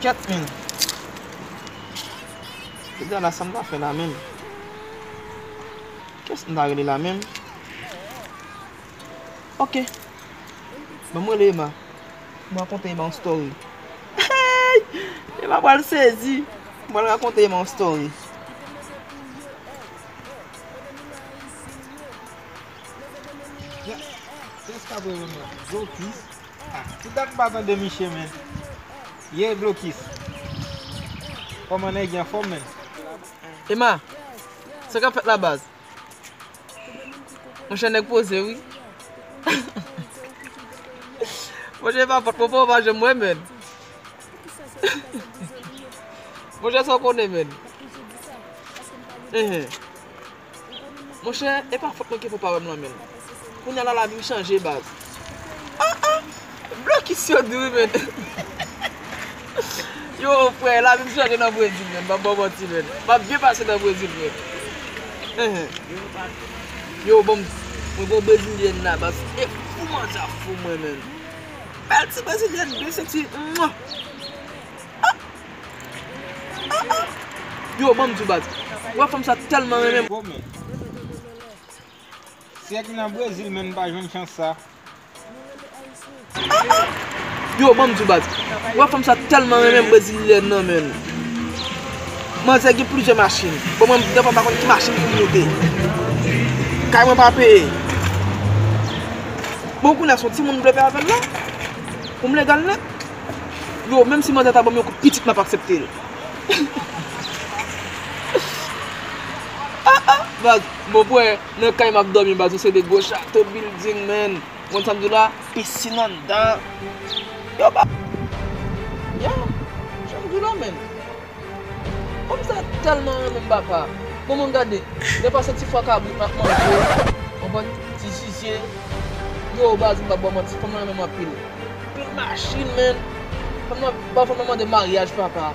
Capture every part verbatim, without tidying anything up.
Kèt, men. Kounya la, sa m ta fè la menm? Kiyès m ta rele la menm? Ok. Ban m rele Emma. M rakonte Emma yon story. Hey! Emma pral sezi. M pral rakonte Emma yon story. Kiyès k ap rele m la? Blokis? Ah, ki dat m pa tande Miche, men. Ye, Blokis. Kòman nèg yo anfòm, men? Emma, sa k ap fèt la, baz? Monchè, nèg poze, wi. Monchè, pa fòt mwen, pa w pa janm wè, men. Monchè, sa w konnen, men. Enhen. Monchè, e pa fòt mwen ke fò pa wè m lan, men. Kounya la, lavi m chanje, baz. Ah, ah! Blokis yo di wi, men. Yo, frè, lavi m chanje nan Brezil, men. M p ap ba w manti, men. M ap byen pase nan Brezil, men. Enhen. Yo, bon, mwen gon brezilyèn la, baz. E fou, manzè a fou mwen, men. Bèl ti brezilyèn, byen seksi. Mwa! Ah! Ah, ah! Yo, ban m di w, baz. Ou wè fanm sa tèlman renmen m. Bon, men. Si èk nan Brezil, men, m pa jwenn chans sa. Ah, ah! Yo, ban m di w, baz. Ou wè fanm sa tèlman renmen m, brezilyèn nan, men. Manzè gen plizyè machin. Bon, mwen, dèfwa m pa konn ki machin pou m moute. Kay mwen pa peye. Bon, kounye a se yon timoun m dwe peye avè l la. Pou m legal nèt. Yo, menm si manzè ta ban m yon kout pitit, m ap aksepte l. Ah, ah, baz, bon, pou wè, nan kay m ap dòmi, baz, se de gwo chato, building, men. Ou konn sa m di w la? Pisin anndan. Yo, ba. Ya, jan m di w la, men. Fanm sa tèlman renmen m, papa. Bon, mwen gade, lè pase ti fwa kabrit m ap manje, konprann, ti zizye. Yo, baz, m p ap ba w manti, fanm nan renmen m anpil. Anpil machin, men. Fanm nan, ba fanm nan mande maryaj, papa.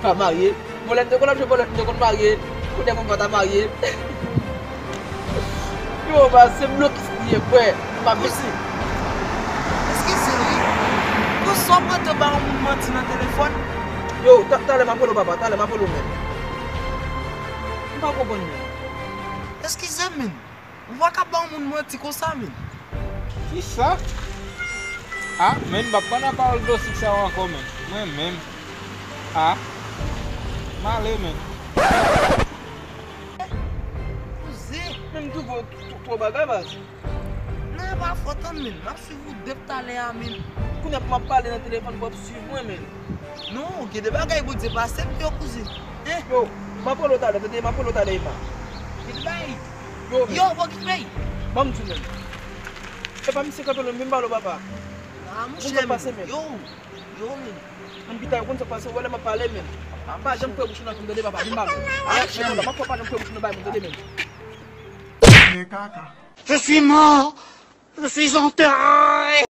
Pa marye. Bòlèt de konn ap jwe bòlèt, m te konn marye. Kounye a mwen pa ta marye. Yo, baz, se Blokis li ye, frè. M pa vin. Eskize, wi. Pou sa w ap rete ba yon moun manti nan telefòn? Yo, ta-, talè m ap rele w, papa, talè m ap rele w, men. M pa konprann, men. Eskize, men. Ou pa ka ba yon moun manti konsa, men. Kisa? Ah, men, m p ap pran nan pawòl dosik sa yo ankò, men. Mwen menm. Ah. M ale, men. Kouzen. Men m twouve w two, two bagay, baz. Non, e pa fòt an, men. M ap swiv ou depi talè a, men. Kounye a pou m ap pale nan telefòn, pou w ap swiv mwen, men. Non, gen de bagay Bondye pase m yo, kouzen. Hein? Yo, m ap rele w talè, tande, m ap rele w talè, Emma. Gen de bagay. Yo, men. Yo, bon, ki peyi? Ban m di w, men. Se pa misye kanpe non, vin pale w, papa. Ah, monchè, men. Yo, yo, men. Ann pita, yo konn sa k pase, ou wè lè m ap pale, men. Pa janm fè bouch ou nan fè m, tande, papa, vin pale w. Ah, monchè, men. M ap fè w pa janm fè bouch ou nan bay moun, tande, men. Men kaka. Je suis mort. Je suis enterré.